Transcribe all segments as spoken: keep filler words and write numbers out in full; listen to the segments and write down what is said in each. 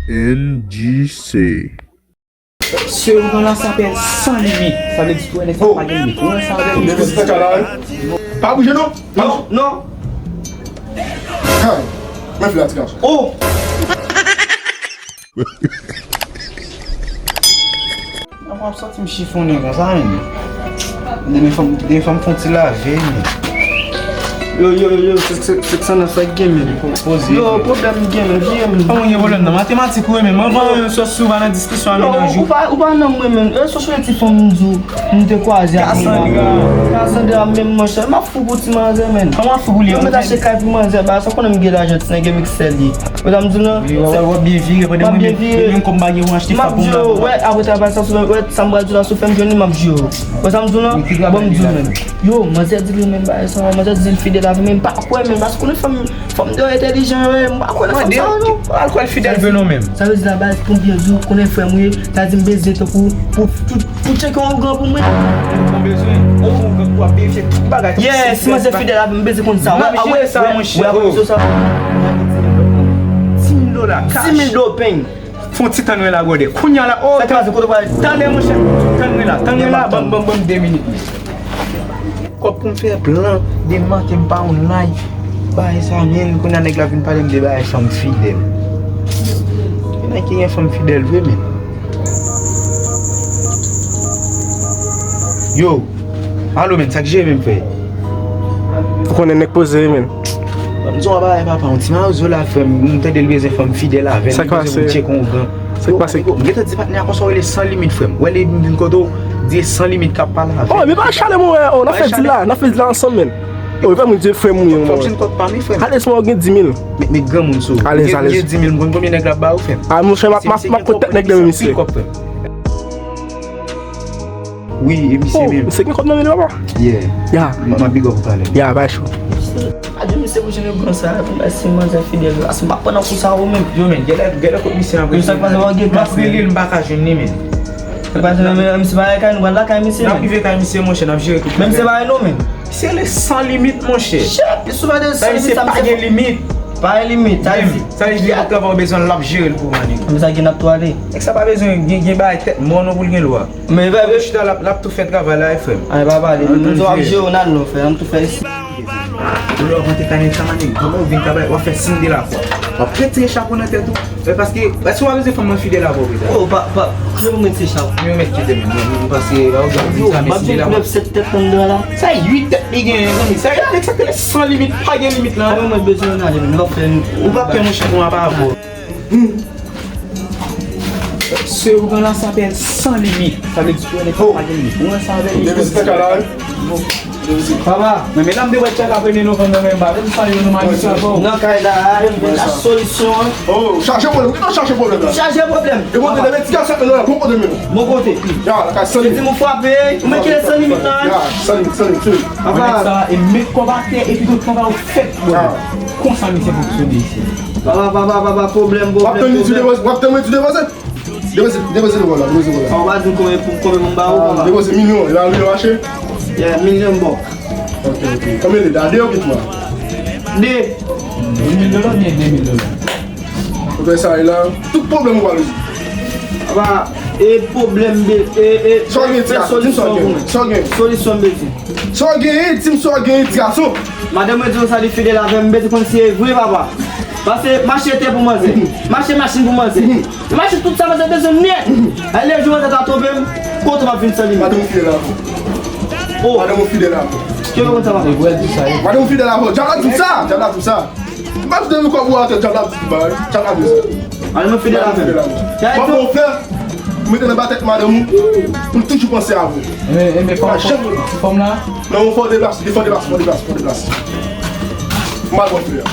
N G C. Se yon nan sa pèn san limit. Sa vle di tou, nèg sa pa gen limit. Ou wè sa vle di? Depi se sa la, wi. Pa bouje non. Non, non. Kay. Men fè la ti gason. Oh! Mwen ap santi m chifonnen konsa, men. Demen fò m, demen fò m fè yon ti lave, men. Yo, yo, yo, yo, se, se, se, se nan sa k gen, men. Po-, poze. Yo, pwoblèm gen, men, vire, men. Kòman gen pwoblèm nan matematik ou, men? Mwen pa yon sòs sou va nan diskisyon a menaj ou. Ou pa, ou pa nan mwen, men. E sòs yon ti fanm m di w, m te kwaze ak Cassandra. Cassandra, menm, monchè. M ap fou pou ti manzè, men. Kòman fou pou li? Yo, mwen ta achte kay pou manzè, ba, sa konnen m gen lajan, ti nèg gen miksè li. Wè sa m di w lan? Wi, w ap byen vire, pandan mwen menm, mwen menm kòm m pa gen pou m achte fab pou m la. Wè, apre travay sa, sou, wè, sa m pral di w la, sou fè m jwenn li, m ap jwe w. Wè sa m di w lan? Bon, m di w menm. Yo, manzè di li menm bagay sa, manzè di li fidèl avè m, men m pa kwè menm, paske konnen fanm, fanm deyò entèlijan yo ye, m pa kwè nan fanm sa yo, non. Al kwè l fidèl vre non menm. Sa vle di la baz, pou m byen di w, konnen frè m ou ye, sa di m bezwen tankou, pou, pou, pou tcheke yon ougan pou mwen. Ou bezwen, yon ougan pou w ap verifye tout bagay. Yeah, si manzè fidèl avè m, m bezwen konn sa. M ap jere sa, monchè. Wè, wè, wè, sa. Dis mil dola, cash. Dis mil dola peng. Fè yon ti tann mwen la, brother. Kounye a la, oh, sa k pase, kote w pral? Talè, monchè, tann mwen la, tann mwen la, ban m, ban m, ban m de minit, men. Kòb pou m fè plan, demen maten m pa online. Bagay sa, men, kounye a nèg la vin pale m de bagay fanm fidèl. Gen nèg ki gen fanm fidèl vre, men. Yo, alo, men, sa k jere menm, frè? Ou konnen nèg poze wi, men. Ban m di w yon bagay, papa, yon ti mawozo la, frè m, m tande l bezwen fanm fidèl avè l, li bezwen pou l tcheke yon ougan. Sa k pase? Yo, m gentan di patnè a konsa w rele San Limit, frè m. Wè li vin kote w, di San Limit k ap pale avè l. Oh, men pa chale mwen, oh, n ap fè dil la, n ap fè dil la ansanm, men. Oh, e pa mwen di frè m ou ye, mwen. Fò m jwenn kòb pa m, wi, frè m. Alèz, mwen gen dis mil. Met, met granmoun sou ou. Alèz, alèz. Gen dis mil, m konn konbyen nèg la ba ou, frè m. Ah, monchè, m ap, m ap, m ap konn tèt nèg nan men misye. Wi, e misye menm. Oh, misye gen kòb nan men li, papa? Yeah. Ya. M, m ap big up ou talè. Ya, bay cho. Adye, misye pou jwenn yo gran sa, pou mèsi manzè fidèl. As m pa pran nan kou sa ou menm. Yo, men, gèlè, gèlè kot misye ap rele. Yo, sa k pase, w gen gas, men. M ap rele l, m pa ka jwenn li, men. Sa k pase, men, men, misye pa lakay nou, pral lakay misye, men. N ap rive kay misye, monchè, n ap jere tout. Men misye pa rele nou, men. Misye rele San Limit, monchè. Shit, sou pa de San Limit, sa misye pa gen limit. Pa gen limit, sa di. Sa di, nenpòt travay ou bezwen, l ap jere l pou ou, manik. Men sa gen n ap tou ale. Nèg sa pa bezwen gen, gen bagay tèt mò non pou l gen lwa. Men, men, chita, l ap, l ap tou fè travay la, frè m. Ay, pa pale. Moun sa w ap jere w nan non, frè. Ann tou fè isi. Lè w rantre kay nèg sa, manik, kòman w vin kay bagay, w ap fè siy de lafwa. W ap retire chapo nan tèt ou. Men paske, èske w pa bezwen fanm nan fidèl avè w, pita? Oh, pa, pa, kite pou m retire chapo. Yo, mèt kite men, mwen, mwen, paske, la, w gade, yo, sa, m ap di w, koulèv sèt tèt anndan la. Sa uit tèt li genyen, zanmi. Sa, nèg sa k rele San Limit, pa gen limit la. Kòman mwen bezwen ale, men, m ap fè. Ou p ap pè, monchè, pou m ap avè w. Se ougan la sa pèn San Limit. Sa vle di tou, nèg sa pa gen limit. Ou wè sa avè li. Depi se tèt la, wi. Papa. Men, men, la m te wè tèt la premye novanm nan, men m pa vle sa yo, nou, malis la, bon. Nan kay la, la solisyon an. Oh, chaje pwoblèm. Ou chaje pwoblèm la. Chaje pwoblèm. E bon, papa, de ti gason nan la, bon kote men. Bon kote. Ya, la kay San Limit. Se di m frape, ou men kile San Limit la, wi. Ya, San Limit, San Limit, San Limit. Papa. Nèg sa, e met kòb atè, epi tout travay ou fèt, bro. Konsa misye fonksyone isi. Papa, papa, papa, pwoblèm, pwoblèm, pwoblèm. W ap tann li di depoze, w ap tann li di depoze. Depoze, depoze devan la, depoze devan la. Papa, w pa di m konbyen pou, konbyen pou m ba ou, papa? Depoze milyon, e pa milyon mache? Yeah, milyon bon. Ok, ok. Konbyen li? A de oubyen twa? De. De mil dola oubyen de mil dola? Ou fè sa e la, tout pwoblèm ou pral rezoud. Papa, e pwoblèm de, e, e, sa w gen, ti gason, di m sa w gen, sa w gen. Solisyon m bezwen. Sa w genyen, di m sa w genyen, ti gason. Madanm mwen di w sa li fidèl avè m, m bezwen konn si e vre, papa. Pase mache tè pou manzè, mache machin pou manzè, mache tout sa manzè bezwen nèt. Ay, lè jou manzè ta twonpe m, kote m ap vin San Limit? Madanm ou fidèl avè w. Oh. Madanm ou fidèl avè w. Ki yo konn sa, papa? Madanm ou fidèl avè w. Dyab la di w sa, dyab la di w sa. M pa di w kòb ou atè, dyab la di w bagay, dyab la di w sa. Madanm ou fidèl avè m. Madanm ou fidèl avè w. Bon, bon, frè. Ou mete nan ba tèt madanm ou, pou l toujou panse avè w. Enben, enben, fanm, fanm, fanm la. Non, fò w deplase, fò w deplase, fò w deplase, fò w deplase. M al pran flè a.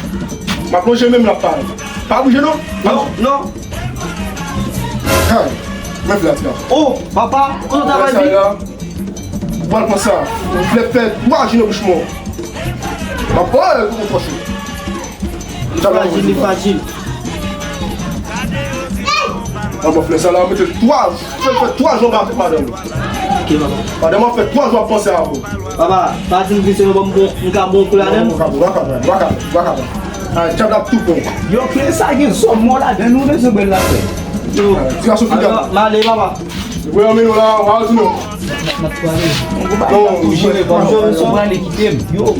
M ap lonje men m, l ap pale. Pa bouje non. Non, non. Kay, men flè a, ti gason. Oh, papa, kote w travay vin? Ou pral pran sa. Ou fè, fè twa jou nan bouch mwen. M ap pale pou ou twa jou. Frajil, li frajil. An bon, flè sa la, mete twa, fè, fè twa jou anba tèt madanm ou. Ok, papa. Madanm ou ap fè twa jou ap panse avè w. Papa, pa di m ki se yon bon, m ka bon kou ladan l? Non, ou ka bon, ou ka bon, ou ka bon, ou ka bon. A, dyab la ap toufe w. Yo, kle sa gen zòmò ladan, nou bezwen bèl la, frè. Yo, Ti gason, ti gason. M ale, papa. Mwen anmen nou la, w a di nou. N ap pale. Non, Ou jere, papa. Ou pale, kite m. Yo,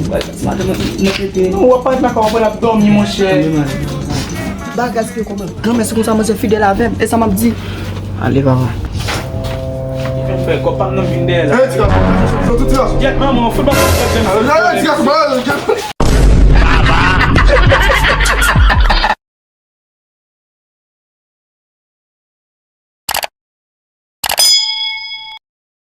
madanm nan pete. Non, w ap pale nan kò, w ap pale ap dòmi, monchè. Bagay se konprann. Granmè, se konsa manzè fidèl avè m. E sa m ap di. Ale, papa. Fè kòb pa m nan vin dèyè la. Hey, ti gason. Soti, ti gason. Gyèt manman, fout ba kòb. Hey, ti gason, ba,